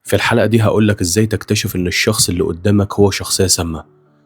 في الحلقة دي هقولك ازاي تكتشف ان الشخص اللي قدامك هو شخصية سامة،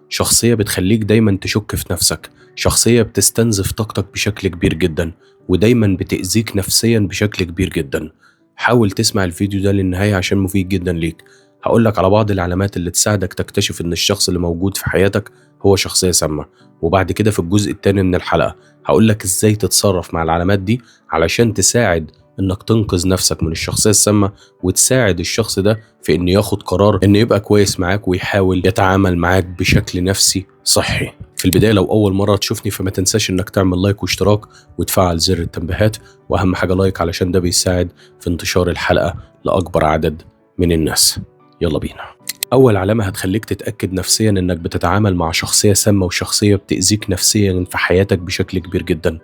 شخصية بتخليك دايما تشك في نفسك، شخصية بتستنزف طاقتك بشكل كبير جدا ودايما بتأذيك نفسيا بشكل كبير جدا. حاول تسمع الفيديو ده للنهاية عشان مفيد جدا ليك. هقولك على بعض العلامات اللي تساعدك تكتشف ان الشخص اللي موجود في حياتك هو شخصية سامة، وبعد كده في الجزء الثاني من الحلقة هقولك ازاي تتصرف مع العلامات دي علشان تساعد انك تنقذ نفسك من الشخصية السامة وتساعد الشخص ده في انه ياخد قرار انه يبقى كويس معاك ويحاول يتعامل معاك بشكل نفسي صحي. في البداية لو أول مرة تشوفني فما تنساش انك تعمل like واشتراك وتفعل زر التنبيهات، وأهم حاجة like علشان ده بيساعد في انتشار الحلقة لأكبر عدد من الناس. يلا بينا. أول علامة هتخليك تتأكد نفسيا إنك بتتعامل مع شخصية سامة وشخصية بتأذيك نفسيا في حياتك بشكل كبير جدا،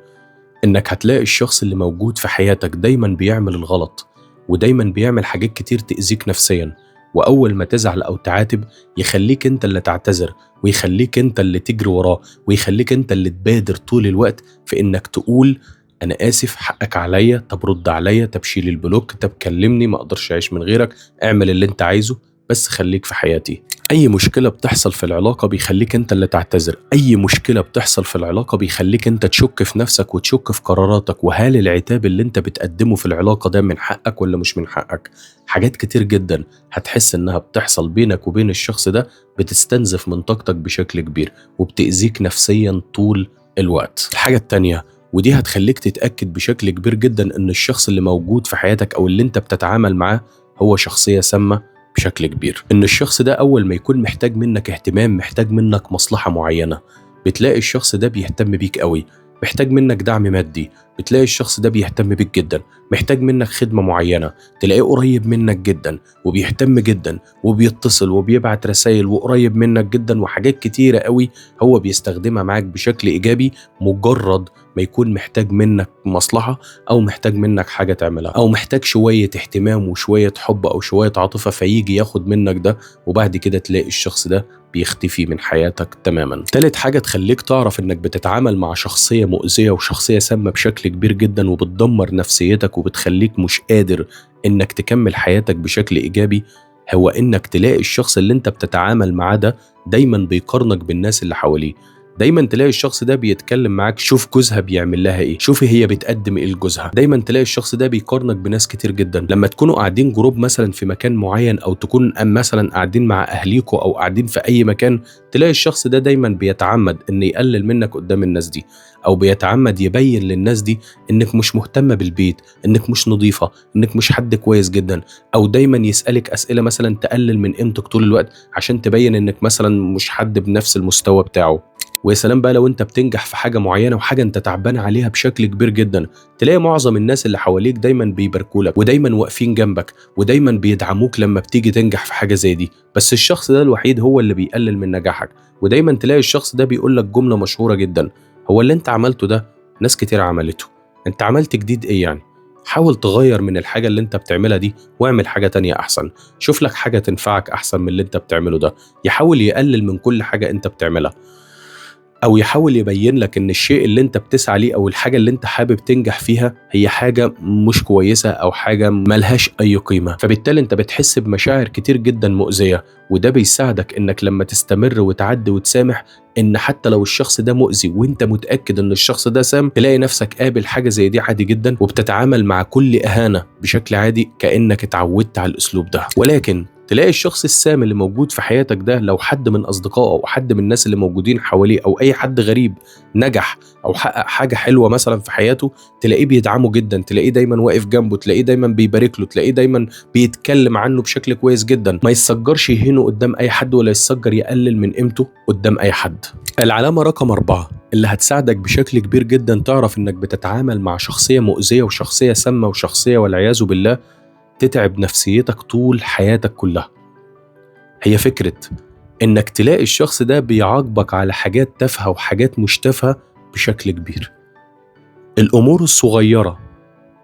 إنك هتلاقي الشخص اللي موجود في حياتك دايما بيعمل الغلط ودايما بيعمل حاجات كتير تأذيك نفسيا، وأول ما تزعل أو تعاتب يخليك أنت اللي تعتذر ويخليك أنت اللي تجري وراه ويخليك أنت اللي تبادر طول الوقت في إنك تقول أنا آسف، حقك عليا، طب رد عليا، طب شيل ال block، طب كلمني، ما أقدرش أعيش من غيرك، اعمل اللي أنت عايزه بس خليك في حياتي. أي مشكلة بتحصل في العلاقة بيخليك أنت اللي تعتذر، أي مشكلة بتحصل في العلاقة بيخليك أنت تشك في نفسك وتشك في قراراتك، وهل العتاب اللي أنت بتقدمه في العلاقة ده من حقك ولا مش من حقك. حاجات كتير جدا هتحس إنها بتحصل بينك وبين الشخص ده بتستنزف من طاقتك بشكل كبير وبتأذيك نفسيا طول الوقت. الحاجة التانية، ودي هتخليك تتأكد بشكل كبير جدا إن الشخص اللي موجود في حياتك أو اللي أنت بتتعامل معاه هو شخصية سامة بشكل كبير، إن الشخص ده أول ما يكون محتاج منك اهتمام، محتاج منك مصلحة معينة، بتلاقي الشخص ده بيهتم بيك قوي، محتاج منك دعم مادي، بتلاقي الشخص ده بيهتم بيك جدا، محتاج منك خدمة معينة، تلاقيه قريب منك جدا وبيهتم جدا وبيتصل وبيبعت رسائل وقريب منك جدا، وحاجات كتيرة قوي هو بيستخدمها معاك بشكل إيجابي مجرد ما يكون محتاج منك مصلحة أو محتاج منك حاجة تعملها أو محتاج شوية اهتمام وشوية حب أو شوية عاطفة، فيجي ياخد منك ده، وبعد كده تلاقي الشخص ده بيختفي من حياتك تماما. تالت حاجة تخليك تعرف انك بتتعامل مع شخصية مؤذية وشخصية سامة بشكل كبير جدا وبتدمر نفسيتك وبتخليك مش قادر انك تكمل حياتك بشكل ايجابي، هو انك تلاقي الشخص اللي انت بتتعامل معاه ده دايما بيقارنك بالناس اللي حواليه. دايما تلاقي الشخص ده بيتكلم معاك، شوف جوزها بيعمل لها ايه، شوفي هي بتقدم ايه لجوزها. دايما تلاقي الشخص ده بيقارنك بناس كتير جدا. لما تكونوا قاعدين group مثلا في مكان معين، او تكون مثلا قاعدين مع اهليكوا او قاعدين في اي مكان، تلاقي الشخص ده دايما بيتعمد ان يقلل منك قدام الناس دي، او بيتعمد يبين للناس دي انك مش مهتمة بالبيت، انك مش نظيفة، انك مش حد كويس جدا، او دايما يسالك اسئلة مثلا تقلل من قيمتك طول الوقت عشان تبين انك مثلا مش حد بنفس المستوى بتاعه. ويا سلام بقى لو انت بتنجح في حاجة معينة وحاجه انت تعبان عليها بشكل كبير جدا، تلاقي معظم الناس اللي حواليك دايما بيباركولك ودايما واقفين جنبك ودايما بيدعموك لما بتيجي تنجح في حاجة زي دي، بس الشخص ده الوحيد هو اللي بيقلل من نجاحك. ودايما تلاقي الشخص ده بيقول لك جملة مشهورة جدا، هو اللي انت عملته ده ناس كتير عملته، انت عملت جديد ايه يعني؟ حاول تغير من الحاجة اللي انت بتعملها دي واعمل حاجة تانية احسن، شوف لك حاجة تنفعك احسن من اللي انت بتعمله ده. يحاول يقلل من كل حاجة انت بتعملها، او يحاول يبين لك ان الشيء اللي انت بتسعى ليه او الحاجة اللي انت حابب تنجح فيها هي حاجة مش كويسة او حاجة ملهاش اي قيمة. فبالتالي انت بتحس بمشاعر كتير جدا مؤذية، وده بيساعدك انك لما تستمر وتعدي وتسامح، ان حتى لو الشخص ده مؤذي وانت متأكد ان الشخص ده سام، تلاقي نفسك قابل حاجة زي دي عادي جدا وبتتعامل مع كل اهانة بشكل عادي كأنك اتعودت على الاسلوب ده. ولكن تلاقي الشخص السام اللي موجود في حياتك ده لو حد من أصدقائه أو حد من الناس اللي موجودين حواليه أو أي حد غريب نجح أو حقق حاجة حلوة مثلا في حياته، تلاقيه بيدعمه جدا، تلاقيه دايما واقف جنبه، تلاقيه دايما بيبارك له، تلاقيه دايما بيتكلم عنه بشكل كويس جدا، ما يتسجرش يهينه قدام أي حد ولا يتسجر يقلل من قيمته قدام أي حد. العلامة رقم 4 اللي هتساعدك بشكل كبير جدا تعرف إنك بتتعامل مع شخصية مؤذية وشخصية سامة وشخصية والعياذ بالله تتعب نفسيتك طول حياتك كلها، هي فكرة إنك تلاقي الشخص ده بيعاقبك على حاجات تافهة وحاجات مش تافهة بشكل كبير. الأمور الصغيرة،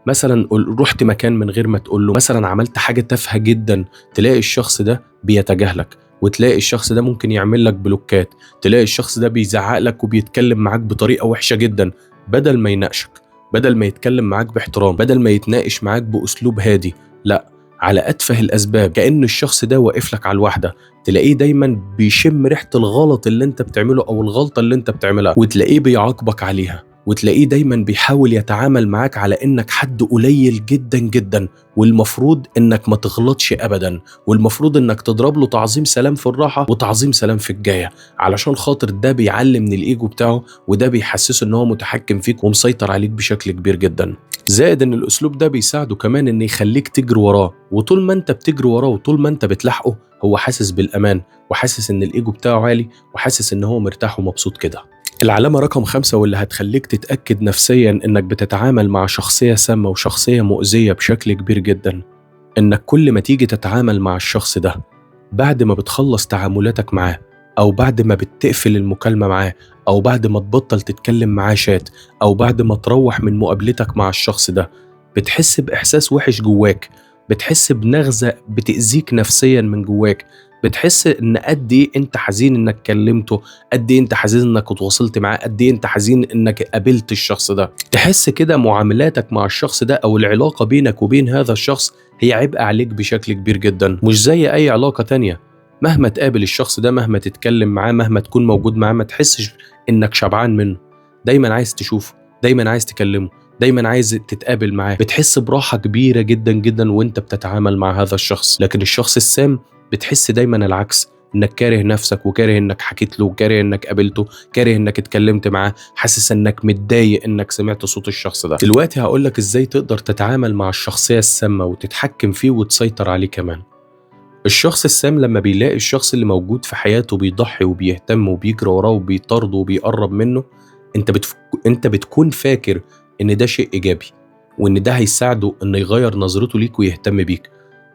مثلا رحت مكان من غير ما تقوله، مثلا عملت حاجة تافهة جدا، تلاقي الشخص ده بيتجاهلك، وتلاقي الشخص ده ممكن يعمل لك بلوكات، تلاقي الشخص ده بيزعق لك وبيتكلم معاك بطريقة وحشة جدا، بدل ما يناقشك، بدل ما يتكلم معاك باحترام، بدل ما يتناقش معاك بأسلوب هادي، لا على أتفه الأسباب، كأن الشخص ده واقف لك على الواحدة. تلاقيه دايما بيشم ريحة الغلط اللي انت بتعمله أو الغلطة اللي انت بتعملها، وتلاقيه بيعاقبك عليها، وتلاقيه دايما بيحاول يتعامل معاك على انك حد قليل جدا جدا، والمفروض انك ما تغلطش ابدا، والمفروض انك تضرب له تعظيم سلام في الراحة وتعظيم سلام في الجاية، علشان خاطر ده بيعلي من الايجو بتاعه، وده بيحسسه ان هو متحكم فيك ومسيطر عليك بشكل كبير جدا. زائد ان الاسلوب ده بيساعده كمان ان يخليك تجري وراه، وطول ما انت بتجري وراه وطول ما انت بتلاحقه هو حاسس بالامان، وحاسس ان الايجو بتاعه عالي، وحاسس ان هو مرتاح ومبسوط كده. العلامة رقم 5 واللي هتخليك تتأكد نفسيا انك بتتعامل مع شخصية سامة وشخصية مؤذية بشكل كبير جدا، انك كل ما تيجي تتعامل مع الشخص ده بعد ما بتخلص تعاملاتك معاه، او بعد ما بتقفل المكالمة معاه، او بعد ما تبطل تتكلم معاه شات، او بعد ما تروح من مقابلتك مع الشخص ده، بتحس بإحساس وحش جواك، بتحس بنغزة بتأذيك نفسيا من جواك، بتحس ان قد ايه انت حزين انك كلمته، قد ايه انت حزين انك اتواصلت معاه، قد ايه انت حزين انك قابلت الشخص ده. تحس كده معاملاتك مع الشخص ده او العلاقة بينك وبين هذا الشخص هي عبء عليك بشكل كبير جدا، مش زي اي علاقة تانية. مهما تقابل الشخص ده، مهما تتكلم معاه، مهما تكون موجود معاه، ما تحسش انك شبعان منه. دايما عايز تشوفه، دايما عايز تكلمه، دايما عايز تتقابل معاه، بتحس براحة كبيرة جدا جدا وانت بتتعامل مع هذا الشخص. لكن الشخص السام بتحس دايما العكس، انك كاره نفسك، وكاره انك حكيت له، وكاره انك قابلته، كاره انك اتكلمت معاه، حاسس انك متضايق انك سمعت صوت الشخص ده. دلوقتي هقولك ازاي تقدر تتعامل مع الشخصية السامة وتتحكم فيه وتسيطر عليه كمان. الشخص السام لما بيلاقي الشخص اللي موجود في حياته بيضحي وبيهتم وبيجري وراه وبيطارده وبيقرب منه، انت بتكون فاكر ان ده شيء ايجابي، وان ده هيساعده انه يغير نظرته ليك ويهتم بيك.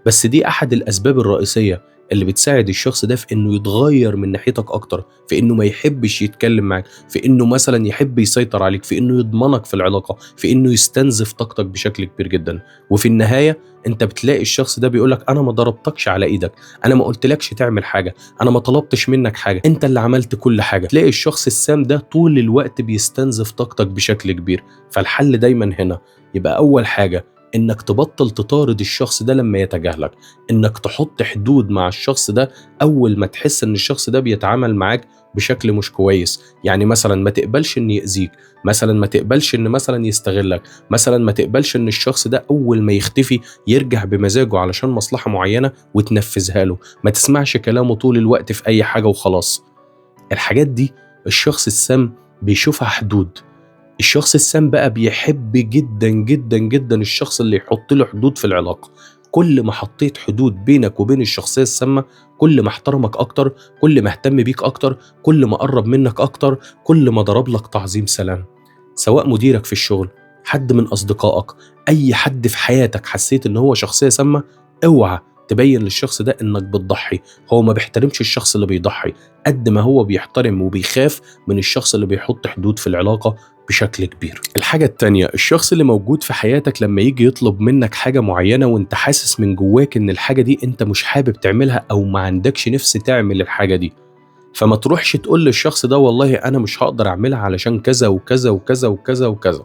بس دي احد الاسباب الرئيسية اللي بتساعد الشخص ده في انه يتغير من ناحيتك اكتر، في انه ما يحبش يتكلم معاك، في انه مثلا يحب يسيطر عليك، في انه يضمنك في العلاقة، في انه يستنزف طاقتك بشكل كبير جدا. وفي النهاية انت بتلاقي الشخص ده بيقولك انا ما ضربتكش على ايدك، انا ما قلتلكش تعمل حاجة، انا ما طلبتش منك حاجة، انت اللي عملت كل حاجة. تلاقي الشخص السام ده طول الوقت بيستنزف طاقتك بشكل كبير. فالحل دايما هنا يبقى اول حاجة انك تبطل تطارد الشخص ده لما يتجاهلك، انك تحط حدود مع الشخص ده اول ما تحس ان الشخص ده بيتعامل معاك بشكل مش كويس. يعني مثلا ما تقبلش ان يأذيك، مثلا ما تقبلش ان مثلا يستغلك، مثلا ما تقبلش ان الشخص ده اول ما يختفي يرجع بمزاجه علشان مصلحة معينة وتنفذها له، ما تسمعش كلامه طول الوقت في اي حاجة وخلاص. الحاجات دي الشخص السام بيشوفها حدود. الشخص السام بقى بيحب جدا جدا جدا الشخص اللي يحط له حدود في العلاقة. كل ما حطيت حدود بينك وبين الشخصية السامة، كل ما احترمك أكتر، كل ما اهتم بيك أكتر، كل ما قرب منك أكتر، كل ما ضرب لك تعظيم سلام. سواء مديرك في الشغل، حد من أصدقائك، أي حد في حياتك حسيت إن هو شخصية سامة، اوعى تبين للشخص ده إنك بتضحي. هو ما بيحترمش الشخص اللي بيضحي قد ما هو بيحترم وبيخاف من الشخص اللي بيحط حدود في العلاقة بشكل كبير. الحاجة التانية، الشخص اللي موجود في حياتك لما يجي يطلب منك حاجة معينة وانت حاسس من جواك ان الحاجة دي انت مش حابب تعملها او ما عندكش نفس تعمل الحاجة دي، فما تروحش تقول للشخص ده والله انا مش هقدر اعملها علشان كذا وكذا وكذا وكذا وكذا.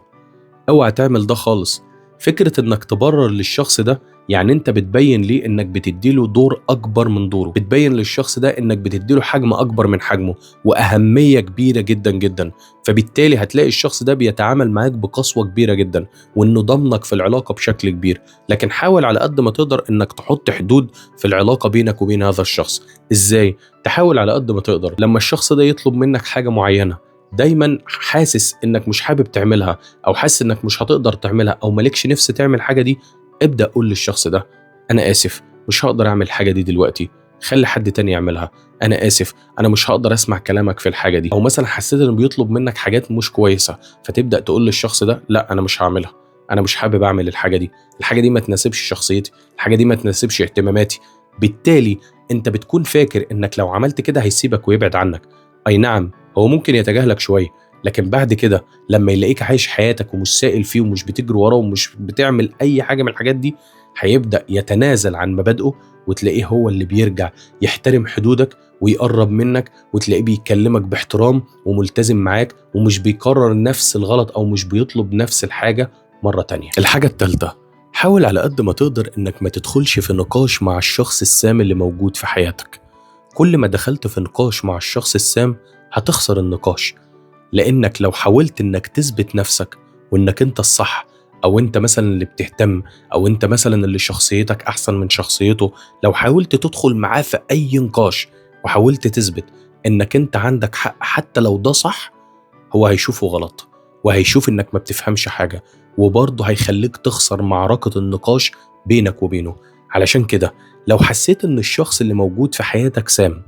اوعى تعمل ده خالص. فكرة انك تبرر للشخص ده يعني انت بتبين ليه انك بتديله دور اكبر من دوره، بتبين للشخص ده انك بتديله حجم اكبر من حجمه واهمية كبيرة جدا جدا. فبالتالي هتلاقي الشخص ده بيتعامل معاك بقسوة كبيرة جدا وانه ضمنك في العلاقة بشكل كبير. لكن حاول على قد ما تقدر انك تحط حدود في العلاقة بينك وبين هذا الشخص. ازاي؟ تحاول على قد ما تقدر لما الشخص ده يطلب منك حاجة معينة دايما حاسس انك مش حابب تعملها او حاسس انك مش هتقدر تعملها او مالكش نفس تعمل حاجة دي، ابدأ قول للشخص ده انا اسف مش هقدر اعمل الحاجة دي دلوقتي، خلي حد تاني يعملها، انا اسف انا مش هقدر اسمع كلامك في الحاجة دي. او مثلا حسيت انه بيطلب منك حاجات مش كويسة، فتبدأ تقول للشخص ده لا انا مش هعملها، انا مش حابب اعمل الحاجة دي، الحاجة دي ما تناسبش شخصيتي، الحاجة دي ما تناسبش اهتماماتي. بالتالي انت بتكون فاكر انك لو عملت كده هيسيبك ويبعد عنك. اي نعم هو ممكن يتجاهلك شوية، لكن بعد كده لما يلاقيك عايش حياتك ومش سائل فيه ومش بتجري وراه ومش بتعمل اي حاجة من الحاجات دي، هيبدا يتنازل عن مبادئه وتلاقيه هو اللي بيرجع يحترم حدودك ويقرب منك، وتلاقيه بيكلمك باحترام وملتزم معاك ومش بيكرر نفس الغلط او مش بيطلب نفس الحاجة مرة تانية. الحاجة الثالثة، حاول على قد ما تقدر إنك ما تدخلش في نقاش مع الشخص السام اللي موجود في حياتك. كل ما دخلت في نقاش مع الشخص السام هتخسر النقاش، لأنك لو حاولت إنك تثبت نفسك وإنك أنت الصح، أو أنت مثلا اللي بتهتم، أو أنت مثلا اللي شخصيتك أحسن من شخصيته، لو حاولت تدخل معاه في أي نقاش وحاولت تثبت إنك أنت عندك حق حتى لو ده صح، هو هيشوفه غلط وهيشوف إنك ما بتفهمش حاجة، وبرضه هيخليك تخسر معركة النقاش بينك وبينه. علشان كده لو حسيت إن الشخص اللي موجود في حياتك سام،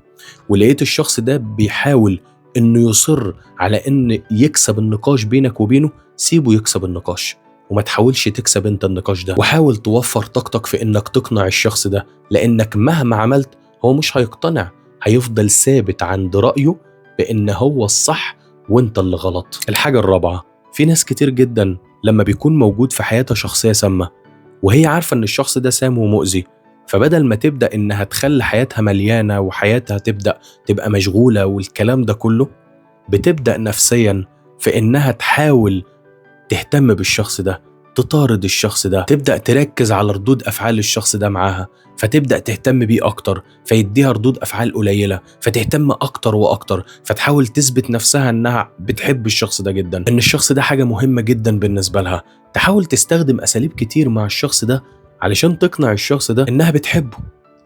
ولقيت الشخص ده بيحاول إنه يصر على إن يكسب النقاش بينك وبينه، سيبه يكسب النقاش وما تحاولش تكسب انت النقاش ده، وحاول توفر طاقتك في انك تقنع الشخص ده، لانك مهما عملت هو مش هيقتنع، هيفضل ثابت عند رأيه بان هو الصح وانت اللي غلط. الحاجة الرابعة، في ناس كتير جدا لما بيكون موجود في حياتها شخصية سامة وهي عارفة ان الشخص ده سام ومؤذي، فبدل ما تبدأ انها تخلي حياتها مليانة وحياتها تبدأ تبقى مشغولة والكلام ده كله، بتبدأ نفسيا في انها تحاول تهتم بالشخص ده، تطارد الشخص ده، تبدأ تركز على ردود أفعال الشخص ده معاها، فتبدأ تهتم بيه أكتر، فيديها ردود أفعال قليلة، فتهتم أكتر وأكتر، فتحاول تثبت نفسها إنها بتحب الشخص ده جدا، إن الشخص ده حاجة مهمة جدا بالنسبة لها. تحاول تستخدم أساليب كتير مع الشخص ده علشان تقنع الشخص ده إنها بتحبه،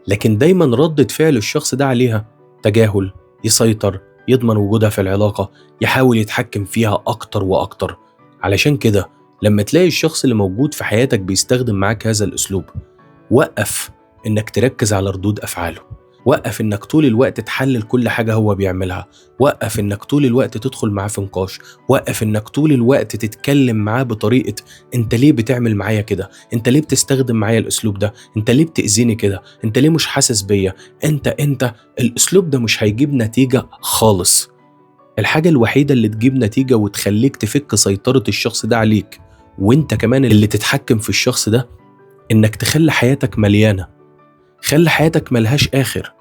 لكن دايما ردة فعل الشخص ده عليها تجاهل، يسيطر، يضمن وجودها في العلاقة، يحاول يتحكم فيها أكتر وأكتر. علشان كده لما تلاقي الشخص اللي موجود في حياتك بيستخدم معاك هذا الأسلوب، وقف إنك تركز على ردود أفعاله، وقف إنك طول الوقت تحلل كل حاجة هو بيعملها، وقف إنك طول الوقت تدخل معاه في نقاش، وقف إنك طول الوقت تتكلم معاه بطريقة أنت ليه بتعمل معايا كده، أنت ليه بتستخدم معايا الأسلوب ده، أنت ليه بتأذيني كده، أنت ليه مش حاسس بيا، أنت الأسلوب ده مش هيجيب نتيجة خالص. الحاجة الوحيدة اللي تجيب نتيجة وتخليك تفك سيطرة الشخص ده عليك وانت كمان اللي تتحكم في الشخص ده، انك تخلي حياتك مليانة، خلي حياتك ملهاش آخر،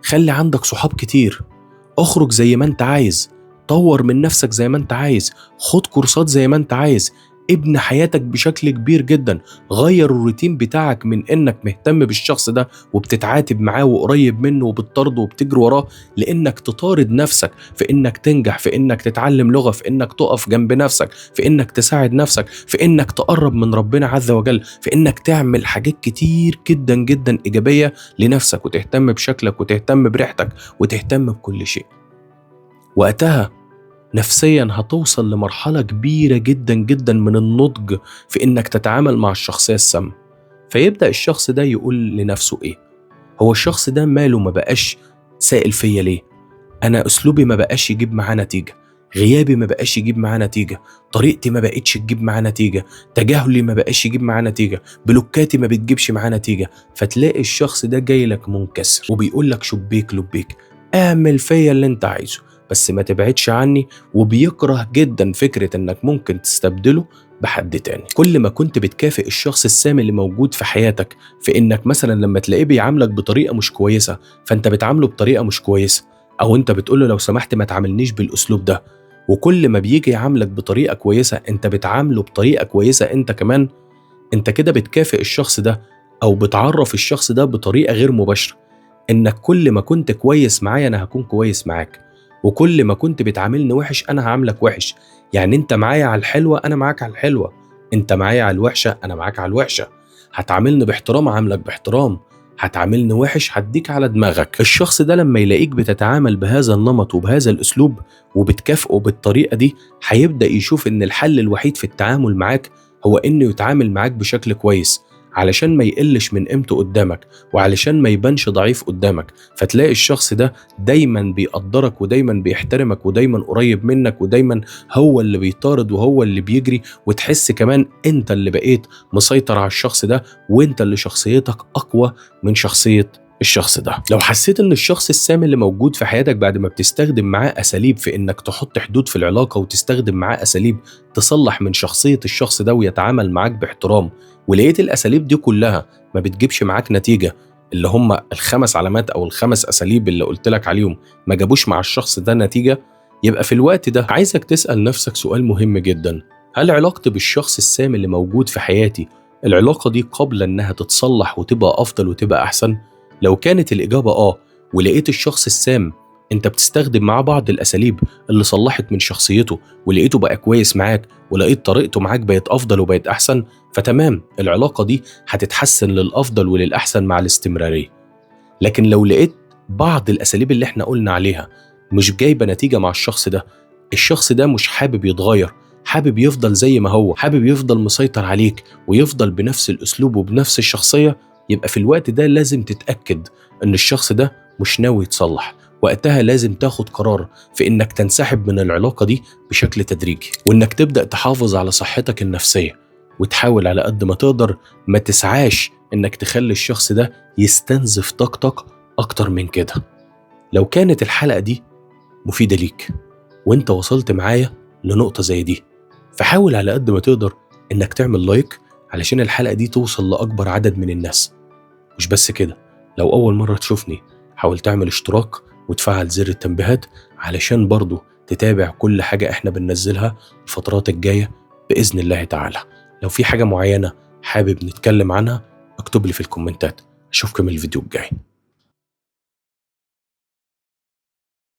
خلي عندك صحاب كتير، اخرج زي ما انت عايز، طور من نفسك زي ما انت عايز، خد كورسات زي ما انت عايز، ابن حياتك بشكل كبير جدا، غير الروتين بتاعك من انك مهتم بالشخص ده وبتتعاتب معاه وقريب منه وبتطرده وبتجري وراه، لانك تطارد نفسك في انك تنجح، في انك تتعلم لغة، في انك تقف جنب نفسك، في انك تساعد نفسك، في انك تقرب من ربنا عز وجل، في انك تعمل حاجات كتير جدا جدا ايجابية لنفسك، وتهتم بشكلك وتهتم بريحتك وتهتم بكل شيء. وقتها نفسيا هتوصل لمرحلة كبيرة جدا جدا من النضج في انك تتعامل مع الشخصية السامة. فيبدأ الشخص ده يقول لنفسه ايه؟ هو الشخص ده ماله ما بقاش سائل فيا ليه؟ انا اسلوبي ما بقاش يجيب معاه نتيجة، غيابي ما بقاش يجيب معاه نتيجة، طريقتي ما بقتش تجيب معاه نتيجة، تجاهلي ما بقاش يجيب معاه نتيجة، بلوكاتي ما بتجيبش معاه نتيجة. فتلاقي الشخص ده جاي لك منكسر وبيقول لك شبيك لبيك، اعمل فيا اللي انت عايزه بس ما تبعدش عني، وبيكره جدا فكرة انك ممكن تستبدله بحد تاني. كل ما كنت بتكافئ الشخص السام اللي موجود في حياتك في انك مثلا لما تلاقيه بيعاملك بطريقة مش كويسة فانت بتعامله بطريقة مش كويسة، او انت بتقوله لو سمحت ما تعاملنيش بالاسلوب ده، وكل ما بيجي يعاملك بطريقة كويسة انت بتعامله بطريقة كويسة انت كمان، انت كده بتكافئ الشخص ده او بتعرف الشخص ده بطريقة غير مباشرة انك كل ما كنت كويس معايا انا هكون كويس معاك، وكل ما كنت بتعاملني وحش انا هعاملك وحش. يعني انت معايا على الحلوة انا معاك على الحلوة، انت معايا على الوحشة انا معاك على الوحشة، هتعاملني باحترام عاملك باحترام، هتعاملني وحش هديك على دماغك. الشخص ده لما يلاقيك بتتعامل بهذا النمط وبهذا الاسلوب وبتكافئه بالطريقة دي، هيبدأ يشوف ان الحل الوحيد في التعامل معاك هو انه يتعامل معاك بشكل كويس علشان ما يقلش من قيمته قدامك وعلشان ما يبانش ضعيف قدامك. فتلاقي الشخص ده دايما بيقدرك ودايما بيحترمك ودايما قريب منك ودايما هو اللي بيطارد وهو اللي بيجري، وتحس كمان انت اللي بقيت مسيطر على الشخص ده وانت اللي شخصيتك اقوى من شخصية الشخص ده. لو حسيت ان الشخص السام اللي موجود في حياتك بعد ما بتستخدم معاه اساليب في انك تحط حدود في العلاقة وتستخدم معاه اساليب تصلح من شخصية الشخص ده ويتعامل معاك باحترام، ولقيت الاساليب دي كلها ما بتجيبش معاك نتيجة، اللي هم الخمس علامات او الخمس اساليب اللي قلت لك عليهم ما جابوش مع الشخص ده نتيجة، يبقى في الوقت ده عايزك تسأل نفسك سؤال مهم جدا: هل علاقتي بالشخص السام اللي موجود في حياتي العلاقة دي قابلة إنها تتصلح وتبقى أفضل وتبقى أحسن؟ لو كانت الإجابة آه، ولقيت الشخص السام أنت بتستخدم معاه بعض الأساليب اللي صلحت من شخصيته ولقيته بقى كويس معاك ولقيت طريقته معاك بقت أفضل وبقت أحسن، فتمام، العلاقة دي هتتحسن للأفضل وللأحسن مع الاستمرارية. لكن لو لقيت بعض الأساليب اللي احنا قلنا عليها مش جايبة نتيجة مع الشخص ده، الشخص ده مش حابب يتغير، حابب يفضل زي ما هو، حابب يفضل مسيطر عليك ويفضل بنفس الأسلوب وبنفس الشخصية، يبقى في الوقت ده لازم تتأكد إن الشخص ده مش ناوي يتصلح. وقتها لازم تاخد قرار في إنك تنسحب من العلاقة دي بشكل تدريجي، وإنك تبدأ تحافظ على صحتك النفسية، وتحاول على قد ما تقدر ما تسعاش إنك تخلي الشخص ده يستنزف طاقتك أكتر من كده. لو كانت الحلقة دي مفيدة ليك وإنت وصلت معايا لنقطة زي دي، فحاول على قد ما تقدر إنك تعمل like علشان الحلقة دي توصل لأكبر عدد من الناس. مش بس كده، لو أول مرة تشوفني حاول تعمل اشتراك وتفعل زر التنبيهات علشان برضو تتابع كل حاجة احنا بننزلها الفترات الجاية بإذن الله تعالى. لو في حاجة معينة حابب نتكلم عنها اكتب لي في الكومنتات. أشوفكم الفيديو الجاي.